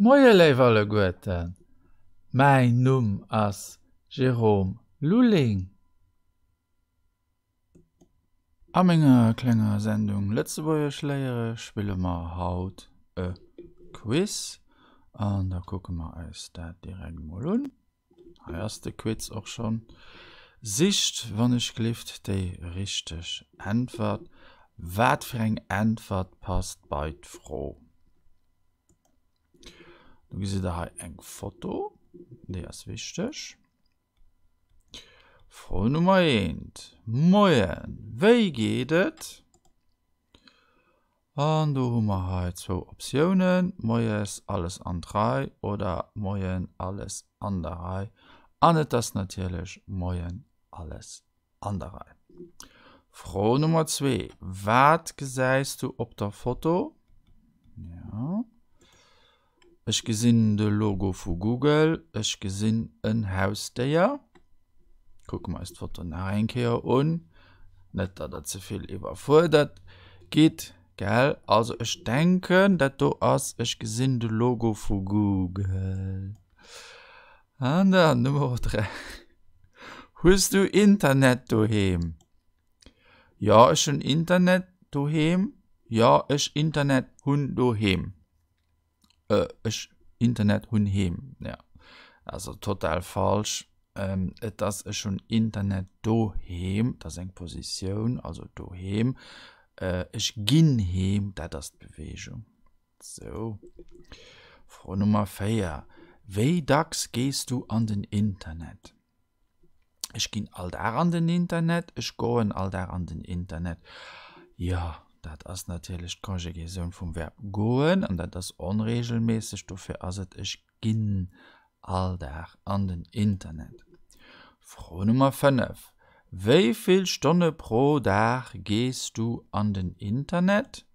Moie léif alleguerten, mäin Numm ass Jérôme Lulling. A menger klenger Sendung Lëtzebuergesch léiere spille mer haut e Quiz an da kucke mer eis dat direkt mol un. Hei ass de Quiz och schonn. Sicht wann ech glift déi richteg Äntwert. Wat fir eng Äntwert passt bei d'Fro? Do gesitt der hei eng Foto, déi ass wichteg. Fro Nummer eent, Moien, wéi geet et? An do hu mer hei zwou Optiounen, Moies, alles an d'Rei oder Moien, alles an der Rei. An et ass natierlech Moien, alles an der Rei. Fro Nummer zwee, Wat gesäis du op der Foto? Ja. Ech gesinn de Logo vu Google. Ech gesinn en Hausdéier. Kucke mer eis d'Foto nach eng Kéier un. Net, datt der ze vill iwwerfuerdert gitt, gell? Also ech denken, dat do ass, ech gesinn de Logo vu Google. An dann Nummer 3. Hues du Internet doheem? Jo, ech hunn Internet doheem. Jo, ech Internet hunn doheem. Äh, ech Internet hunn heem. Ja. Also total falsch. Ähm, et ass ech hunn Internet doheem, dat ass eng Positioun, also doheem. Äh, ech ginn heem, dat ass d'Beweegung. Sou. Fro Nummer 4. Wéi dacks gees du an den Internet? Ech ginn all Dag an den Internet, ech goen all Dag an den Internet. Jo, dat ass natierlech d'Conjugaison vum Verb goen an dat ass onreegelméisseg, dofir ass et ech ginn all Dag an den Internet. Fro Nummer 5, Wéi vill Stonne pro Dag gees du an den Internet?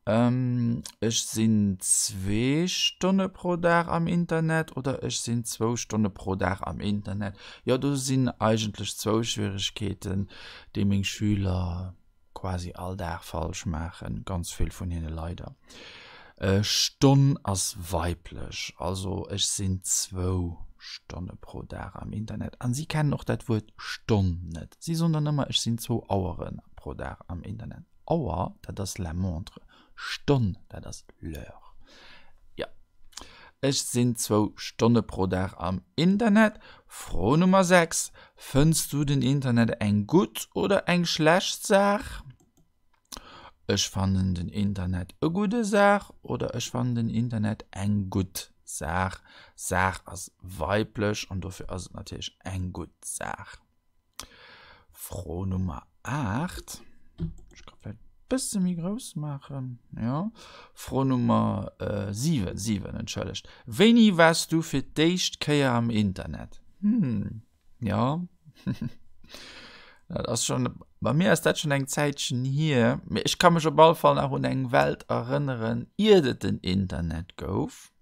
Ech sinn zwee Stonne pro Dag am Internet oder ech sinn zwou Stonne pro Dag am Internet. Jo, do sinn eigentlech zwou Schwieregkeeten, déi meng Schüler quasi all Dag falsch maachen, ganz vill vun hinne leider. Stonn ass weiblech, also ech sinn zwou Stonne pro Dag am Internet. An si kennen och dat Wuert Stonn net. Si soen dann ëmmer, ech sinn zwou Auere pro Dag am Internet. Auer, dat ass la montre. Stonn, dat ass l'heure. Jo. Ech sinn zwou Stonne pro Dag am Internet. Fro Nummer 6, Fënns du den Internet eng gutt oder eng schlecht Saach? Ech fannen den Internet e gudde Saach oder ech fannen den Internet eng gutt Saach. Saach ass weiblech an dofir ass et natierlech eng gutt Saach. Fro Nummer 8. Ech ka vläicht e bësse méi grouss maachen. Ja. Fro Nummer äh, 7, 7, entschëllegt. Wéini waars du fir d'éischt Kéier am Internet? Hm, ja. Dat ass schon, bei mir ass dat schon eng Zäitchen hier. Mee ech ka mech op alle Fall nach un eng Welt erënneren, iert et den Internet gouf.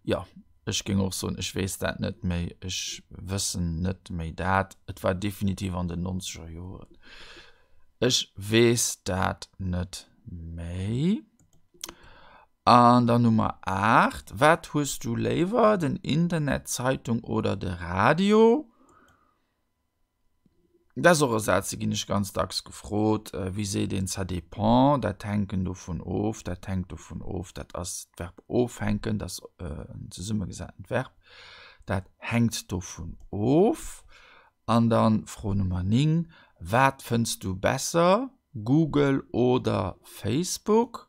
Jo, ech géing och soen, ech weess dat net méi, ech wëssen net méi dat. Et war definitiv an den nonzeger Joren. Ech weess dat net méi. An dann Nummer 8, Wat hues du léiwer, den Internet, d'Zeitung oder de Radio? Dat ass och e Saz, dee ginn ech ganz dacks gefrot, Wéi seet een ça dépend? Dat hänken dovun of, dat hänkt dovun of. Dat ass d'Verb ofhänken, dat ass en zesummegesatent Verb. Dat hänkt dovun of. An dann Fro Nummer 9, Wat fënns du besser, Google oder Facebook?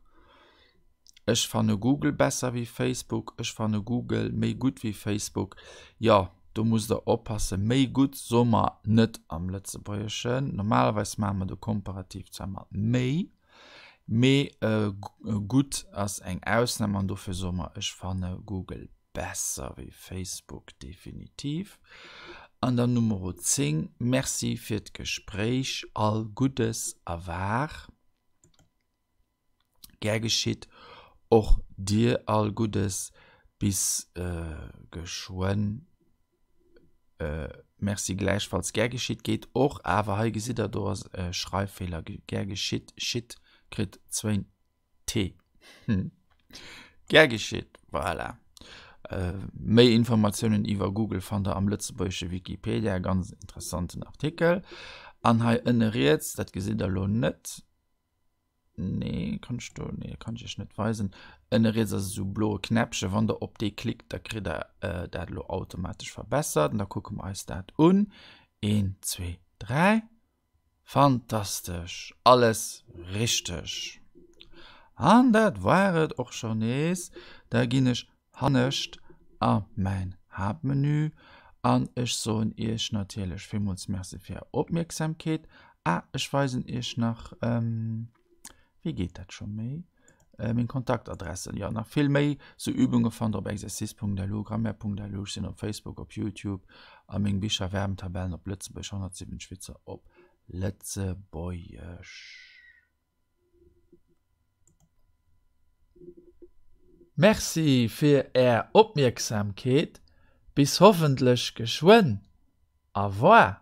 Ech fanne Google besser wéi Facebook. Ech fanne Google méi gutt wéi Facebook. Jo, do musst der oppassen. Méi gutt soe mer net am Lëtzebuergeschen. Normalerweis maache mer de Komparativ zwar mat méi, mee gutt ass eng Ausnam an dofir soe mer ech fanne Google besser wéi Facebook, definitiv. An dann Numero 10, Merci fir d'Gespréich, all Guddes a war. Gär geschitt, och dir all Guddes, bis geschwënn. Merci gläichfalls, gär geschitt geet och, awer hei gesitt der, do ass e Schreiffeeler, gär geschitt, schitt kritt zwéin T. Gär geschitt. Voilà. Méi Informatiounen iwwer Google fannt der am lëtzebuergesche Wikipedia, ganz interessanten Artikel. An hei ënne riets, dat gesitt der elo net, nee, kann ech do, nee, kann ech iech net weisen, ënne riets ass esou e bloe Knäppchen, wann der op dee klickt, da kritt der dat elo automatesch verbessert. An da kucke mer eis dat un. Een, zwee, dräi. Fantastesch, alles richteg! An dat war et och scho nees. Da ginn ech hannescht a mäin Haaptmenü an ech soen iech natierlech villmools Merci fir är Opmierksamkeet. Ah, ech weisen iech nach, wéi geet dat scho méi? Meng Kontaktadressen, jo nach vill méi sou Übunge fannt der op exercice.lu, grammaire.lu, ech sinn op Facebook, op Youtube a meng Bicher Verbentabellen op Lëtzebuergesch, 170 Witzer op Lëtzebuergesch. Merci fir är Opmierksamkeet, bis hoffentlech geschwënn, au revoir.